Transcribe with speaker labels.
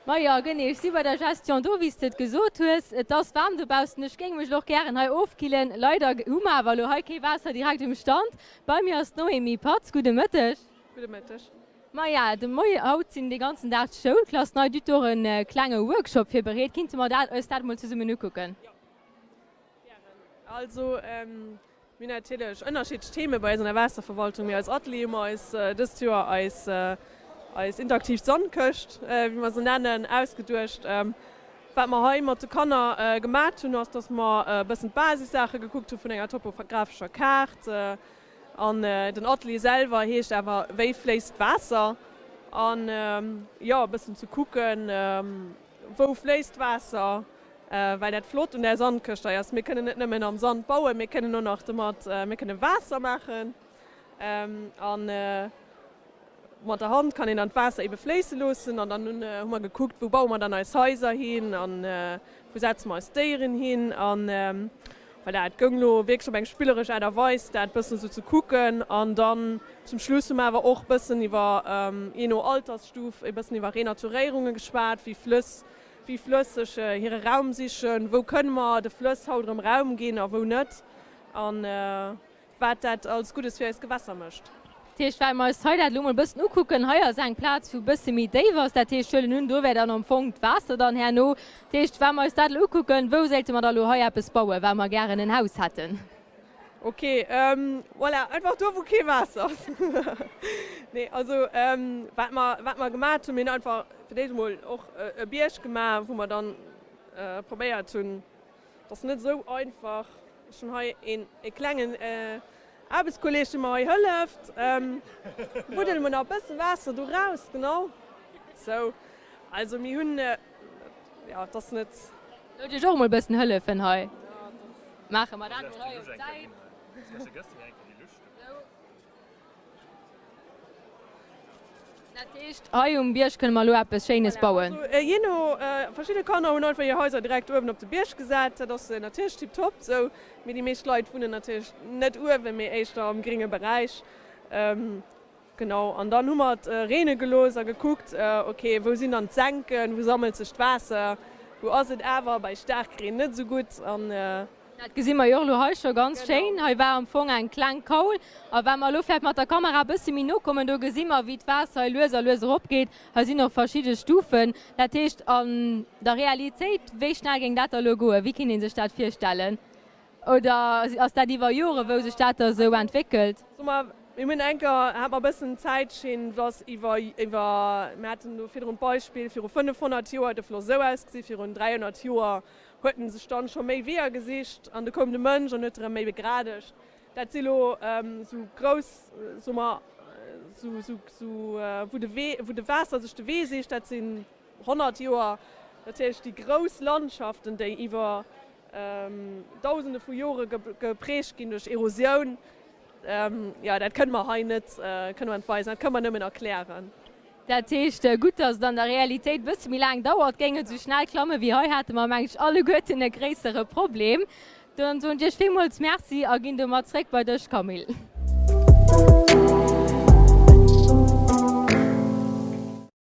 Speaker 1: Majo, genee, ech si bei der Gestion d'eau, wéi s de et gesot hues. Et ass waarm dobaussen, ech géing mech elo och gären hei ofkillen. Leider hu mer awer elo hei kee Waasser direkt um Stand. Bei mir ass d'Noémie Patz. Gudde Mëtteg.
Speaker 2: Gudde Mëtteg.
Speaker 1: Maja, de Moie, haut sinn de ganzen Dag d'Schoulklassen hei. Dir hutt och e klenge Workshop virbereet. Kinnte mer dat eis dat mol zesummen ukucken?
Speaker 2: Jo, gären. Also, Mir hunn natierlech ënnerschiddlech Theme bei eis an der Waasserverwaltung, mee als Atelier hu mer eis dëst Joer eis eis interaktiv Sandkëscht, wéi mer se nennen, ausgeduecht. Wat mer hei mat de Kanner gemat hunn, ass, dass mer e bëssen d'Basissaache gekuckt hu vun enger topographescher Kaart. An den Atelier selwer heescht awer Wéi fléisst d'Waasser? An jo, e bëssen ze kucken, Wou fléisst d'Waasser? Well dat flott un där Sandkëscht hei ass, mir kënnen net nëmmen am Sand bauen, mir kënnen och nach domat, mir kënne Waasser maachen. A mat der Hand kann een dann d'Waasser ebe fléisse loossen. An dann hu mer gekuckt, wou baue mer dann eis Haiser hin a wou setze mer eis Déieren hin. A voilà, et goung elo wierklech op eng spilleresch Aart a Weis, dat bëssen esou ze kucken. An dann zum Schluss hu mer awer och bëssen iwwer, jee no Altersstuf, e bëssen iwwer Renaturéierunge geschwat, wéi Flëss, wéi Flëss sech hire Raum sichen, wou kënne mer de Flëss haut erëm Raum ginn a wou net a wat dat als Guddes fir eis Gewässer mécht.
Speaker 1: Dat heescht, well mer eis hei dat elo mol e bëssen ukucken, hei ass eng Plaz, wou e bësse méi déif ass, dat heescht, ech huelen un, do wär dann am Fong d'Waasser dann herno. Dat heescht, wa mer eis dat elo ukucken, wou séilte mer da elo hei eppes bauen, wa mer gären en Haus hätten?
Speaker 2: Ok, voilà, einfach do wou kee Waasser ass. Nee, also wat mer, wat mer gemat hunn, mir hunn einfach fir d'éischt emol och e Bierg gemaach, wou mer dann probéiert hunn, et ass net esou einfach, ech hunn hei een e klengen Aarbechtskolleeg dee mer hei hëlleft, buddele mer nach e bësse Waasser do raus, genau sou. Also mir hunn, jo et ass net.
Speaker 1: Sollt iech och emol e bëssen hëllefen hei. Maache mer dat mol hei op d'Säit. Dat heescht, hei um Bierg kënne mer elo eppes Schéines bauen.
Speaker 2: Also jee no, verschidde Kanner hunn einfach hir Haiser direkt uewen op de Bierg gesat. Dat ass natierlech tiptop esou, mee déi meescht Leit wunnen natierlech net uewen, mee éischter am gringe Beräich. Genau, an dann hu mer et reene gelooss a gekuckt, ok, wou sinn dann d'Senken, wou sammelt sech d'Waasser, wou ass et awer bei Staarkreen net esou gutt an.
Speaker 1: Dat gesi mer jo och elo hei scho ganz schéin. Hei war am Fong eng kleng Kaul a wa mer elo vläicht mat der Kamera e bësse méi no kommen, do gesi mer, wéi d'Waasser hei lues a lues eropgeet. Hei sinn och verschidde Stufen. Dat heescht, an der Realitéit, wéi schnell géing dat da elo goen? Wéi kinnt ee sech dat virstellen? Oder ass dat iwwer Jore wou sech dat da sou entwéckelt?
Speaker 2: Soe mer, mir hunn enker, hate mer e bëssen Zäitschinn, dass iwwer, iwwer, mir haten do virdrun d'Beispill, viru 500 Joer huet de Floss esou ausgesi, virun 300 Joer huet en sech dann scho méi Weeër gesicht an du koum de Mënsch an huet erëm méi begradegt. Dat si lo sou grouss, soe mer, sou, sou, sou, wou de Wee, wou de Waasser sech de Wee sicht, dat sinn 100 Joer. Natierlech déi grouss Landschaften, déi iwwer Dausende vu Jore geprägt ginn duerch Erosioun. Jo, dat kënne mer hei net, kënne mer net weisen, dat kënne mer nëmmen erklären.
Speaker 1: Dat heescht, gutt, datt et an der Realitéit e bësse méi laang dauert. Géing et esou schnell klamme wéi hei, hätte mer, meng ech, alleguerten e gréissere Problem. Dann soen ech Iech villmools Merci a ginn domat zréck bei dech, Camille.